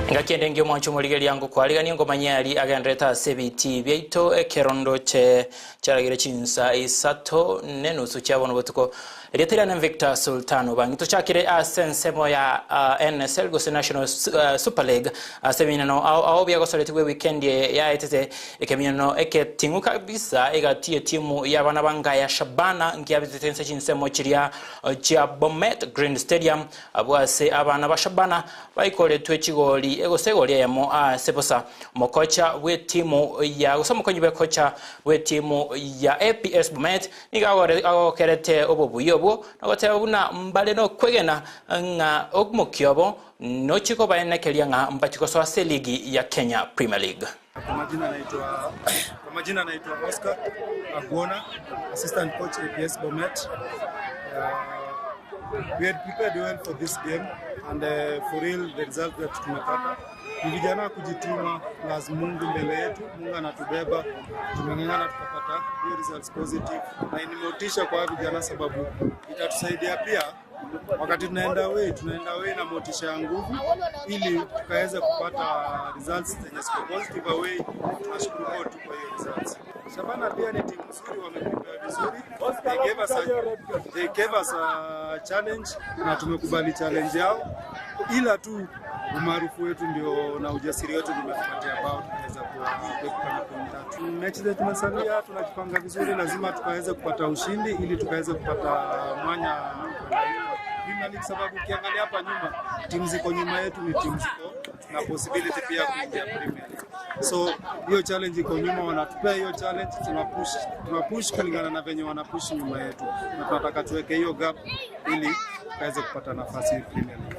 Engaki ende engiya omwanche omorigereria ngokwariganie ngomanye aria agenderete ase ebitii biaito ekero ndoche chiaragire chinsa isato nenusu chia bono botuko. Erieta riane Victor Sultan Obangi. Tochakire ase ensemo ya NSL gose National Super League ase ebinyinano ao ao biagosoretigwe ewikendi eye yaetete. Ekebinyinano eketing'u kabisa egati yetimu y'abana ba Ngaya Shabana nkiabetete nse chinsemo chiria chia Bomet Green Stadium abwo ase abana ba Shabana baikoretwe chigori gose egori eyemo ase bosa. Omokocha bw'etimu ya gose omokonyi bw'ekocha bw'etimu ya APS Bomet nigo agokerete obobuya obwo na goteba buna mbare nokwegena ng'a omokia obo nochie kobaenekeria ng'a mbachie gosoa ase eligi ya Kenya Premier League. Kwa majina naitwa kwa majina naitwa Oscar Agwona, assistant coach APS Bomet. Uh, we had prepared well for this game and uh, for real the result that tumepata ni vijana kujituma plus Mungu mbele yetu, Mungu anatubeba, tumeng'ang'ana tukapata hiyo results positive, na ni motisha kwa vijana sababu itatusaidia pia wakati tunaenda away, tunaenda away na motisha ya nguvu ili tukaweza kupata results zenye ziko positive away. Tunashukuru God tu kwa hiyo results. Shabana pia ni timu nzuri, wameprepare vizuri. They gave us a, they gave us a challenge na tumekubali challenge yao, ila tu umaarufu wetu ndio na ujasiri wetu ndio umetupatia bao tukaweza kuepuka na pointi tatu. Mechi zetu tumesalia, tunajipanga vizuri, lazima tukaweze kupata ushindi ili tukaweze kupata mwanya Premier League, sababu ukiangalia hapa nyuma timu ziko nyuma yetu ni timu ziko na possibility pia kuingia Premier League. So hiyo challenge iko nyuma, wanatupea hiyo challenge, tunapush tunapush kulingana na venye wanapush nyuma yetu, na tunataka tuweke hiyo gap ili tukaweze kupata nafasi Premier League.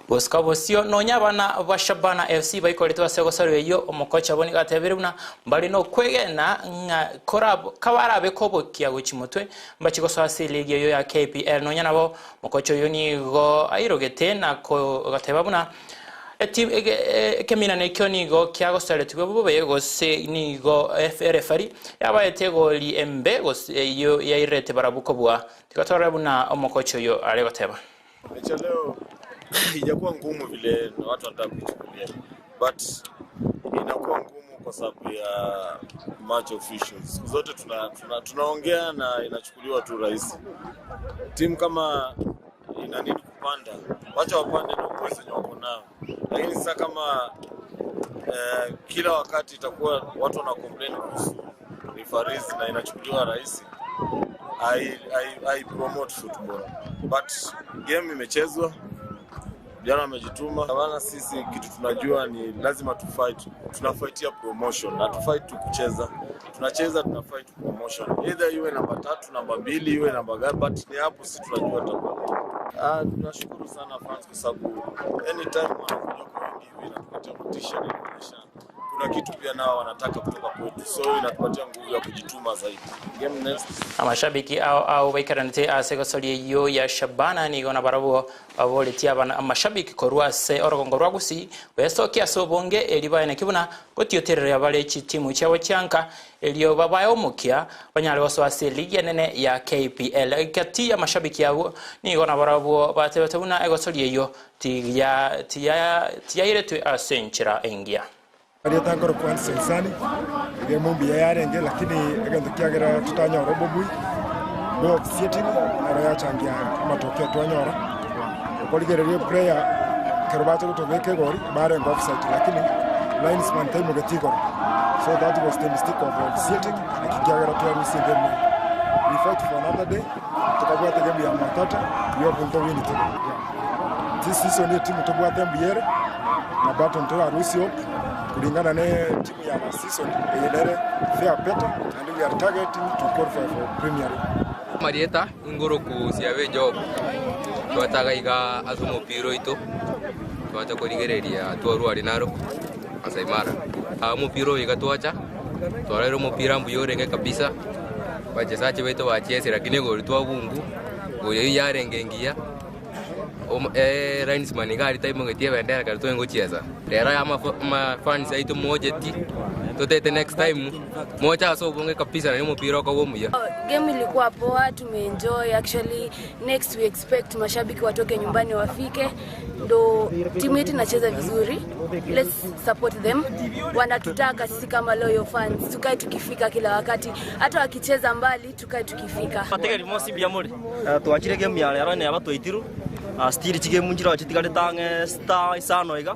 Bosio bosio nonya abana ba Shabana FC baikoretwe ase egosori eyio, omokocha obo nigo atebire buna mbare nokwegena ng'a korab kabarabe kobokia gochia motwe mbachie gosoa ase eligi eyio ya KPL. Nonya nabo omokocha oyio nigo airogete na goteba buna eti ekeminano ekio nigo kiagosaretigwe bobe gose nigo erefari yabaete egoli embe gose eyio yairerete barabwo kobua. Tiga torore buna omokocha oyo are goteba. Mechi ya leo haijakuwa ngumu vile watu wanataka kuichukulia, but inakuwa ngumu kwa sababu ya match officials. Siku zote tunaongea tuna, tuna na inachukuliwa tu rahisi. Timu kama ina need kupanda, wacha wapande na uwezo wenye wako nao, lakini sasa kama eh, kila wakati itakuwa watu wana complain kuhusu referees na inachukuliwa rahisi I, I, I promote football but game imechezwa, vijana wamejituma. Maana sisi kitu tunajua ni lazima tu fight, tunafightia promotion na tufight tu kucheza, tunacheza tuna fight promotion, either iwe namba tatu, namba mbili, iwe namba gani, but ni hapo sisi tunajua tutakuwa. Ah, tunashukuru sana fans kwa sababu anytime wanakuja kwa wingi hivi inatupatia motisha na inaonyesha kuna kitu pia nao wanataka kutoka kwetu, so inatupatia nguvu ya kujituma zaidi. Game next Amashabiki ao ao baikaranete ase egosori eyio ya Shabana nigo nabarabwo baboretie abana amashabiki korwa ase orogongo rwa Gusii gwesokia ase obonge erio baeneki buna gotiotereria bare chitimu chiabo chianka erio babae omokia banyare gosoa ase eligi enene ya KPL. Gati y'amashabiki abwo nigo nabarabwo batebete buna egosori eyio tiyairetwe ase enchera engiya. Erieta nkorokwa Anderson Sani, egemu mbuya yarenge lakini egento kiagera totanyora obobui bwa officiating nero yachangia amatokeo twanyora. Okorigereria eplayer ekero bacha gotobeka egori barenge offside lakini linesman taimogeti igoro so that was the mistake of officiating naki kiagera twarusia egemu eye. We fight for another day tokabwata egemu ya Matata we hope ntowini today. Yeah. This season etimu tobwate mbuya ere na bado ntorarusie hope kulingana ne timu ya last season eye nere fair better and we are targeting to qualify for Premier League. Amarieta ingoroku siabe Job, twataga iga ase omopira oito, twacha korigereria twarware naro Masai Mara. Aa omopira oyo iga twacha, twarorire omopira mbuya orenge kabisa, wachezaji baito bachesire lakini egori twabungu, egori eyio yarenge engiya, Linesman iga aria taimogetie ebendera ekero twarenge gochiesa. Rero aya amafans aito mocheti. Totete next time moche ase obonge kabisa naende omopira okoba omuya. Game ilikuwa poa, tumeenjoy actually. Next we expect mashabiki watoke nyumbani wafike, ndo timu yetu inacheza vizuri. Let's support them, wanatutaka sisi kama loyal fans tukae tukifika kila wakati, hata wakicheza mbali tukae tukifika. Bategeri bonsi mbuya more. Twachire game ya rero neba twaitirwe, still chigame nchire chitigarete ang'e sita isano iga.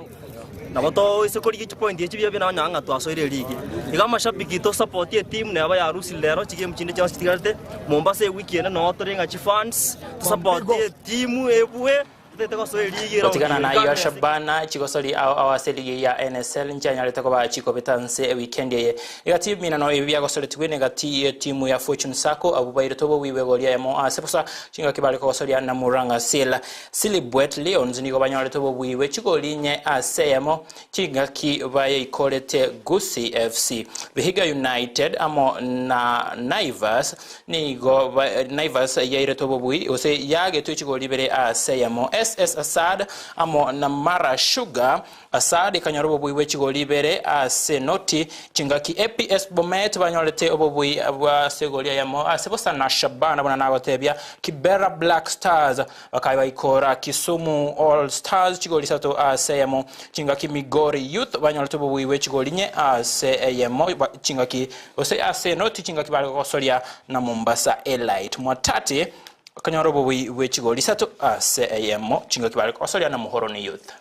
Nabo toise korigia chipointi echi buya buna onye ng'a twasoire eligi. Iga amashabiki to support etimu neba ya Lucy rero chigame chinde chionsi chitigarete Mombasa ewiki ende noo tore ng'a chifans to support etimu ebue totagete gosoa eligi eround Gotigana eye. na ayio Shabana chigosori ao ao ase eligi ya NSL nchianyarete koba chikobeta nse ewikendi eye. Egati y'ebiminano ebi biagosoretigwe negati y'etimu ya Fortune Sacco abwo bairete obobui bw'egori eyemo ase bosa chingaki bare kogosoria na Murang'a Seal. Silibwet Lions nigo banyorete obobui bwe chigoli inye ase eyemo chingaki bayeikorete Gusii FC. Vihiga United amo na Naivas nigo Naivas yairete obobui gose yagetwe chigoli ibere ase eyemo. SS Assad amo na Mara Sugar Assad ekanyora obobui bwe chigoli ibere ase noti, chingaki APS Bomet banyorete obobui ase egoli eyemo ase bosa na Shabana buna nagotebia Kibera Black Stars bakabaikora Kisumu All Stars chigoli isato ase eyemo, chingaki Migori Youth banyorete obobui bwe chigoli inye ase eyemo chingaki gose ase enoti chingaki bare gosoria na Mombasa Elite Mwatate bakanyora obobui bwe chigoli isato ase eyemo chingaki bare gosoria na Muhoroni Youth.